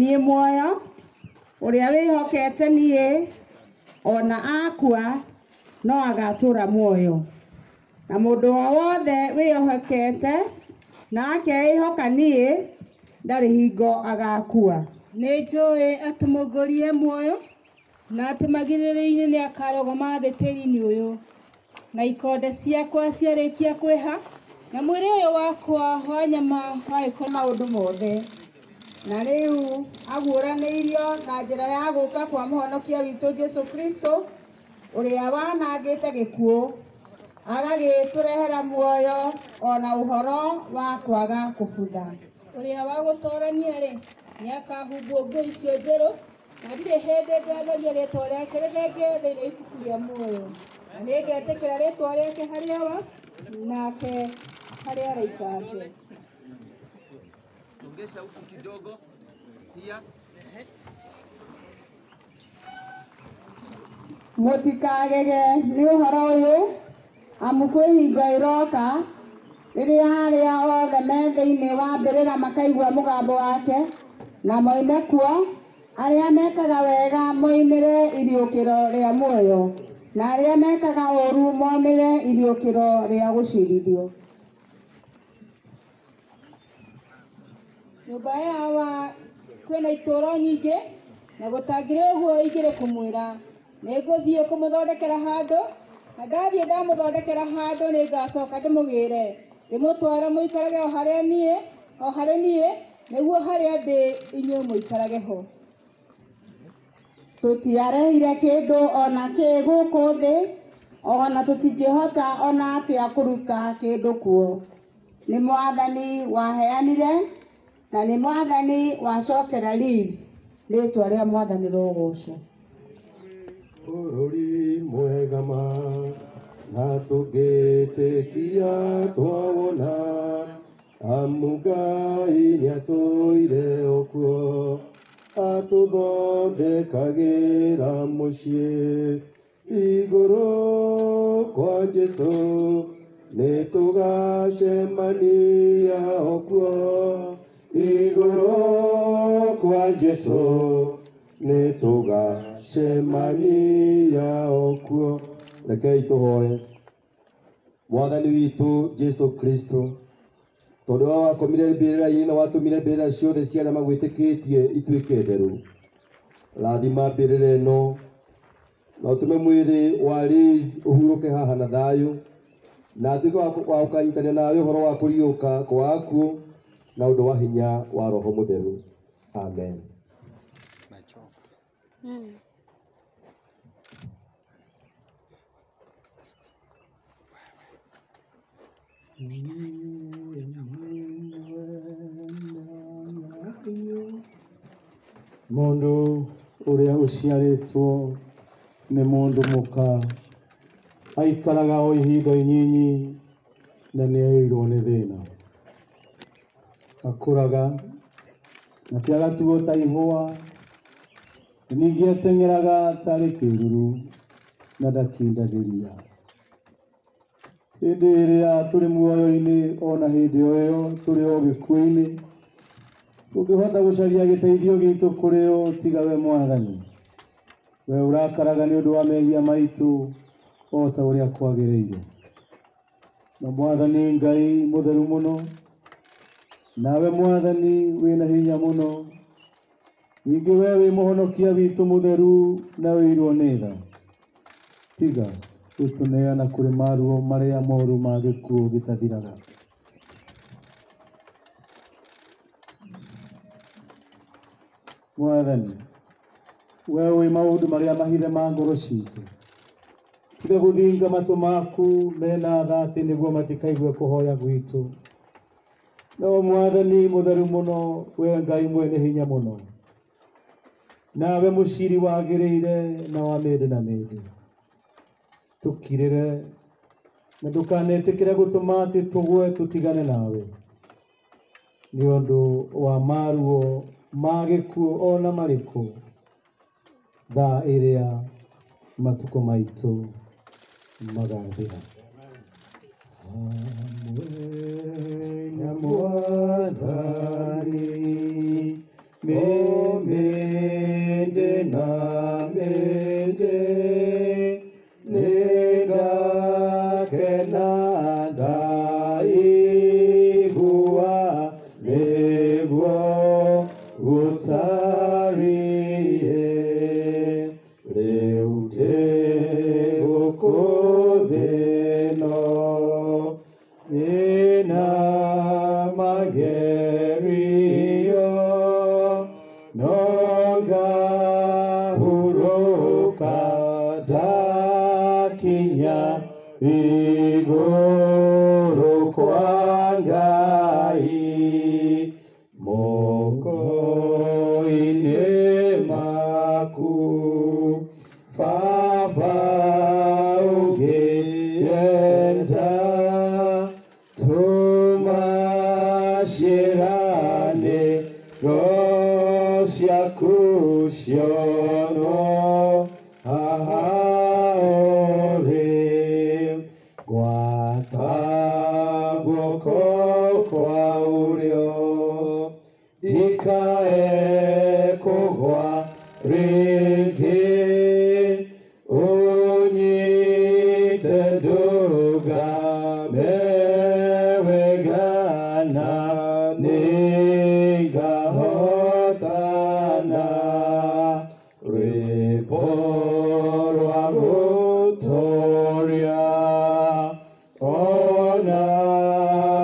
Nĩ muoyo ũrĩa wĩhokete niĩ ona akua no agatũra muoyo, na mũndũ o wothe wĩhokete na akeĩhoka niĩ ndarĩ hingo agakua. Nĩ njũĩ atĩ mũngũrie muoyo na atĩ magirĩrĩinĩ nĩ akarũgama thĩ tĩri-inĩ ũyũ, na ikonde ciakwa ciarĩkia kwĩha na mwĩrĩ ũyũ wakwa wa nyama wagĩkorwo maũndũ mothe. Na rĩu aguũranĩirio na njĩra ya gũka kwa mũhonokia witũ Jesũ Kristo, ũrĩa wanangĩte gĩkuũ agagĩtũrehera muoyo ona ũhoro wa kwaga kũbutha. Ũrĩa wa gũtoorania rĩ nĩakahumbwo nguo icio njerũ, na ndirĩ hĩndĩ ngatharia rĩtwa rĩake rĩthenge thĩinĩ wa ibuku rĩa muoyo, na nĩngetĩkĩra rĩtwa rĩake harĩ Awa nake harĩ araika ake. Songesha huku kidogo. Pia Mũtikagege nĩ ũhoro ũyũ, amu kwĩ hingo ĩroka rĩrĩa arĩa othe me thĩinĩ wa mbĩrĩra makaigua mũgambo wake na moime kuo, arĩa mekaga wega moimĩre iriũkĩro rĩa muoyo, na arĩa mekaga ũũru moimĩre iriũkĩro rĩa gũcirithio. Nyũmba ya Awa kwĩna itũũro nyingĩ, na gũtangĩrĩ ũguo ingĩrĩ kũmwĩra nĩngũthiĩ kũmũthondekera handũ, na ndathiĩ ndamũthondekera handũ nĩngacoka ndĩmũgĩre ndĩmũtware mũikarage o harĩa niĩ o harĩ niĩ, nĩguo harĩa ndĩ inyuĩ mũikarage ho. Tũtiarehire kĩndũ ona kĩ gũkũ thĩ, ona tũtingĩhota ona atĩa kũruta kĩndũ kuo. Nĩ Mwathani waheanire na nĩ Mwathani wacokera Liz, rĩtwa rĩa Mwathani rũgocwo. Bũrũri mwega ma na tũngĩtĩkia twawona, amu Ngai nĩatũire okuo atũthondekagĩra mũciĩ. Igũrũ kwa Jesũ nĩtũgacemania okuo, igũrũ kwa Jesũ nĩtũgacemania okuo. Rekei tũhoe. Mwathani witũ Jesũ Kristo, tondũ we wakomire mbĩrĩra-inĩ na watũmire mbĩrĩra ciothe cia arĩa magwĩtĩkĩtie ituĩke theru, rathima mbĩrĩra ĩno na ũtũme mwĩrĩ wa Liz ũhurũke haha na thayũ, na atuĩke wa gũkanyitanĩra nawe ũhoro wa kũriũka kwa akuũ na ũndũ wa hinya wa Roho Mũtheru. Amen. Mũndũ ũrĩa ũciarĩtwo nĩ mũndũ mũka aikaraga o ihinda inyinyi na nĩaiyũirwo nĩ thĩna. Akũraga nake agatuo ta ihũa, ningĩ ateng'eraga tarĩ kĩĩruru na ndakindagĩria. Hĩndĩ ĩrĩa tũrĩ muoyo-inĩ ona hĩndĩ o ĩyo tũrĩ o gĩkuũ-inĩ, tũngĩhota gũcaria gĩteithio gitũ kũrĩ o tiga we Mwathani. We ũrakaraga nĩ ũndũ wa mehia maitũ o ta ũrĩa kwagĩrĩire. Na Mwathani Ngai mũtheru mũno, nawe Mwathani wĩna hinya mũno, ningĩ we wĩ mũhonokia witũ mũtheru na ũirwo nĩ tha, tiga gũtũneana kũrĩ maruo marĩa moru ma gĩkuũ gĩtathiraga. Mwathani, we ũĩ maũndũ marĩa mahithe ma ngoro citũ, tiga gũthinga matũ maku mena tha atĩ nĩguo matikaigue kũhoya gwitũ. No Mwathani mũtheru mũno, we Ngai mwene hinya mũno, Nawe mũciri wagĩrĩire na wa mĩndĩ na mĩndĩ, tũkirĩre na ndũkanetĩkĩre gũtũma atĩ tũgwe tũtigane nawe nĩ ũndũ wa maruo ma gĩkuũ ona marĩkũ thaa ĩrĩa matukũ maitũ magathira. Hamwe na Mwathani mĩndĩ na mĩndĩ nĩngakena ndaigua nĩguo gũtariĩ rĩu ndĩ gũkũ thĩ ĩno ĩna magerio no ngahurũka ndakinya igũrũ kwa Ngai moko-inĩ maku Baba ũngĩenda tũma ciĩranĩro ciaku cionwo haha ũrĩ gwata guoko kwa ũrĩo ndikae kũgwa rĩngĩ ũnyite ndũgame wega na nĩngahotana rwĩmbo rwa gũtũũria ona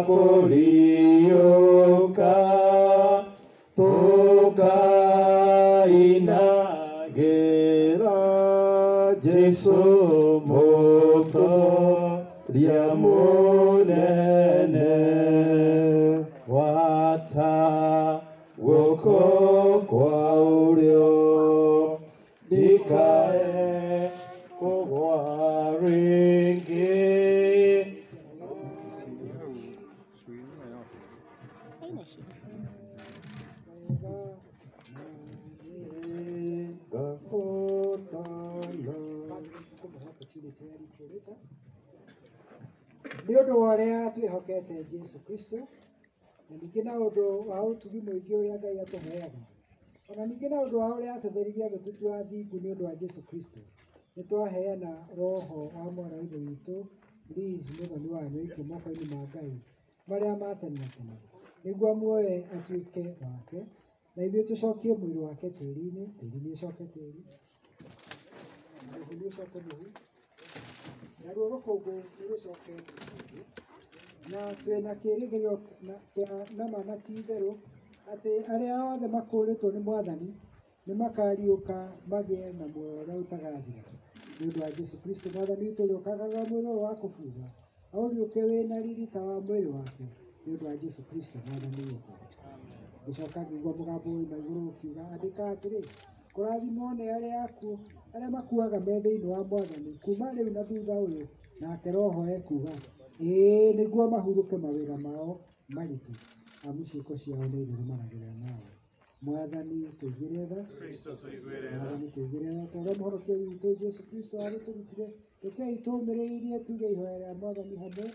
kũriũka tũkainagĩra Jesũ mũtũũria mũnene gwata guoko kwa ũrĩo ndikae kũgwa rĩngĩ. Haina shida. Nĩ ũndũ wa ũrĩa twĩhokete Jesũ Kristo na ningĩ na ũndũ wa ũtugi mũingĩ ũrĩa Ngai atũheaga ona ningĩ na ũndũ wa ũrĩa atũtheririe agĩtũtua thingu nĩ ũndũ wa Jesũ Kristo nĩ twaheana roho wa mwana wa Ithe witũ Liz Mũthoni wa Nyoike moko-inĩ ma Ngai marĩa ma tene na tene nĩguo muoye atuĩke wake na ithuĩ tũcokie mwĩrĩ wake tĩri-inĩ, tĩri nĩ ũcoke tĩri, mũhu nĩ ũcoke mũhu, naruo rũkũngũ nĩ rũcoke rũkũngũ. Na twĩna kĩĩrĩgĩrĩro kĩa nama na ti itherũ atĩ arĩa othe makũũrĩtwo nĩ Mwathani nĩ makariũka magĩe na muoyo ũrĩa ũtagathira nĩ ũndũ wa Jesũ Kristo Mwathani witũ ũrĩa ũkagarũra mwĩrĩ ũyũ wa kũbutha aũriũke wĩna riri ta wa mwĩrĩ wake nĩ ũndũ wa Jesũ Kristo Mwathani witũ. Ngĩcoka ngĩigua mũgambo woima igũrũ ũkiuga, andĩka atĩrĩ, kũrathimwo nĩ arĩa akuũ arĩa makuaga me thĩinĩ wa Mwathani kuma rĩu na thutha ũyũ. Nake Roho ekuuga, ĩĩ nĩguo mahurũke mawĩra mao maritũ, amu ciĩko ciao nĩ irĩrũmanagĩrĩra nao. Mwathani tũiguĩre tha, Mwathani tũiguĩre tha, ta ũrĩa Mũhonokia witũ Jesũ Kristo arĩtũrutire, rekei tũũmĩrĩirie tuge ihoya rĩa Mwathani hamwe.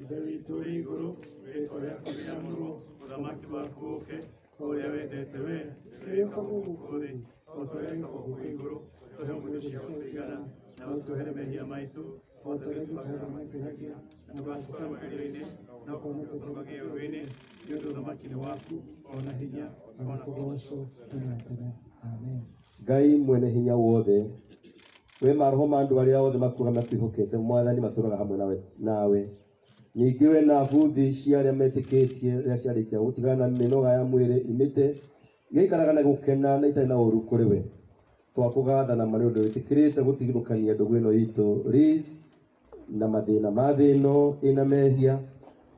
Ithe witũ ũrĩ igũrũ, rĩĩtwa rĩaku rĩamũrwo, ũthamaki waku ũũke, o ũrĩa wendete wee, wĩkagwo gũkũ thĩ o ta ũrĩa wĩkagwo kũu igũrũ. Tũhe ũmũthĩ cia gũtũigana, na ũtuohere mehia maitũ o ta ũrĩa ithuĩ matwĩhagia, na ndũgatũtware magerio-inĩ, no ũtũhonokie ũũru-inĩ, nĩ ũndũ ũthamaki nĩ waku, o na hinya, o na kũgoocwo tene na tene. Amen. Ngai mwene hinya wothe we maroho ma andũ arĩa othe makuaga matwĩhokete Mwathani matũũraga hamwe nawe ningĩ we na buthi cia arĩa metĩkĩtie rĩrĩa ciarĩkia gũtigana na mĩnoga ya mwĩrĩ imĩte igaikaraga na gũkena na itarĩ na ũũru kũrĩ we. Twakũgatha na nĩ ũndũ wĩtĩkĩrĩte gũtigithũkania ndũgũ ĩno itũ Liz na mathĩna ma thĩ ĩno ĩna mehia,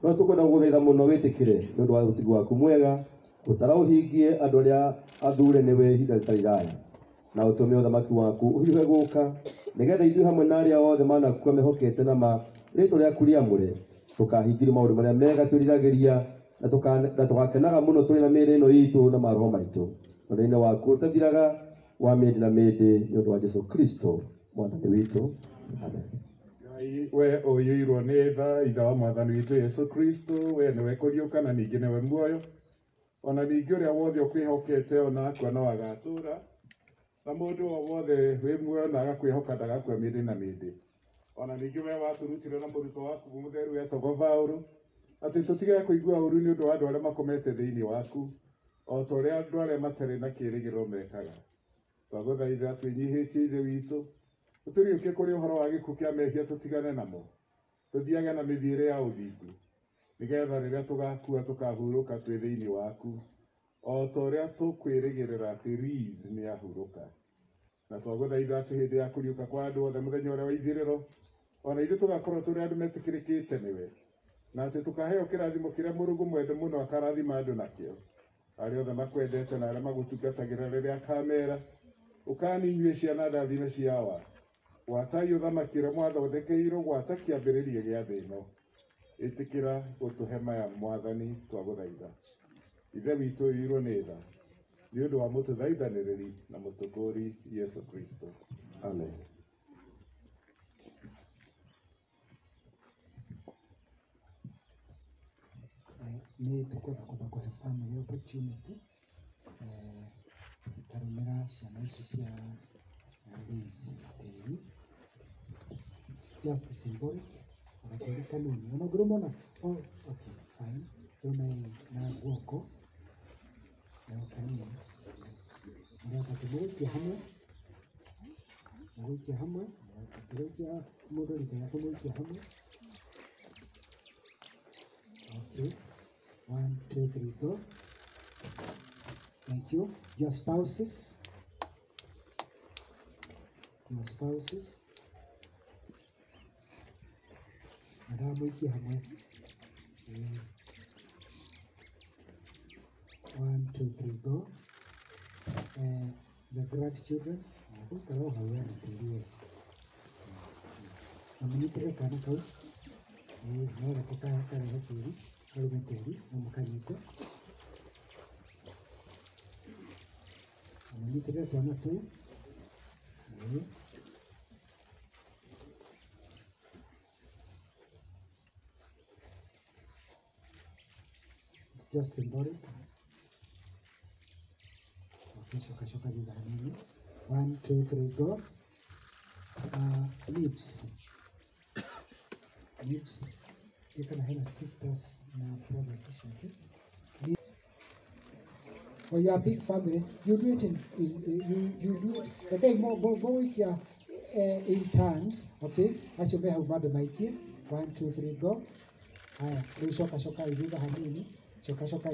no tũkwenda gũgũthaitha mũno wĩtĩkĩre nĩ ũndũ wa ũtugi waku mwega gũtara ũhingie andũ arĩa athure nĩwe ihinda rĩtarĩ iraya. Na ũtũme ũthamaki waku ũhiũhe gũka nĩgetha ithuĩ hamwe na arĩa othe manakua mehokete na ma rĩtwa rĩaku rĩamũre tũkahingĩrio maũndũ marĩa mega twĩriragĩria na tũgakenaga mũno tũrĩ na mĩĩrĩ ĩno itũ na maroho maitũ ũnene waku ũtathiraga wa mĩndĩ na mĩndĩ nĩ ũndũ wa Jesũ Kristo mwathani witũ. Amen. Ngai we ũiyũirwo nĩ tha, ithe wa mwathani witũ Jesũ Kristo, we nĩwe kũriũka na ningĩ nĩwe muoyo, ona ningĩ ũrĩa wothe ũkwĩhokete ona akua no agatũũra, na mũndũ o wothe wĩ muoyo na agakwĩhoka ndagakua mĩndĩ na mĩndĩ. Ona ningĩ we watũrutire na mũrutwo waku mũtheru wetagwo Paũlũ atĩ tũtigage kũigua ũũru nĩ ũndũ wa andũ arĩa makomete thĩinĩ waku, o ta ũrĩa andũ arĩa matarĩ na kĩĩrĩgĩrĩro mekaga. Twagũthaitha twĩnyihĩtie Ithe witũ, ũtũriũkie kũrĩ ũhoro wa gĩkuũ kĩa mehia tũtigane namo, tũthiage na mĩthiĩre ya ũthingu, nĩgetha rĩrĩa tũgakua tũkahurũka twĩ thĩinĩ waku, o ta ũrĩa tũkwĩrĩgĩrĩra atĩ Liz nĩahurũka. Na twagũthaitha atĩ hĩndĩ ya kũriũka kwa andũ othe mũthenya ũrĩa wa ithirĩro, ona ithuĩ tũgakorwo tũrĩ andũ metĩkĩrĩkĩte nĩwe, na atĩ tũkaheo kĩrathimo kĩrĩa Mũrungu mwende mũno akarathima andũ nakĩo, arĩa othe makwendete na arĩa magũtungatagĩra rĩrĩa akamera, ũkani inyuĩ ciana ndathime cia Awa, gwatai ũthamaki ũrĩa mwathondekeirwo gwata kĩambĩrĩria gĩa thĩ ĩno. Ĩtĩkĩra gũtũhe maya Mwathani twagũthaitha. Ithe witũ ũiyũirwo nĩ tha, nĩ ũndũ wa mũtũthaithanĩrĩri na mũtũkũũri Jesũ Kristo. Amen. Nĩ tũkwenda kwamba kũhe family opportunity tarũmĩra ciana ici cia Liz tĩri. It's just symbolic, gatĩri kanini ona ũngĩrũma ona, oh, okay, fine, kĩrũme na guoko na kanini. Mũrĩ atatũ mũgũikia hamwe, mũgũikia hamwe, mũgũikia mũndũ rita rĩake mũgũikia hamwe. Okay. 1, 2, 3, go. Thank you. Your spouses. Your spouses. Madam mũikie hamwe. 1, 2, 3, go. The grandchildren. Gũikara o hau we na tĩri we. Na mũnyitĩrĩre kana kau. No gako karehe tĩri, karume tĩri, no mũkanyite. Na mũnyitĩrĩre twana tũu. It's just symbolic. Okay, shoka shoka thutha hanini. 1, 2, 3, go. Lips. Lips. You can have sisters na brothers, okay? For your big family, you do it in you do it. Okay, go with your in turns, okay? Acho me hau bado maikie. 1, 2, 3, go. Haya, shoka shoka thutha hanini. Shoka shoka.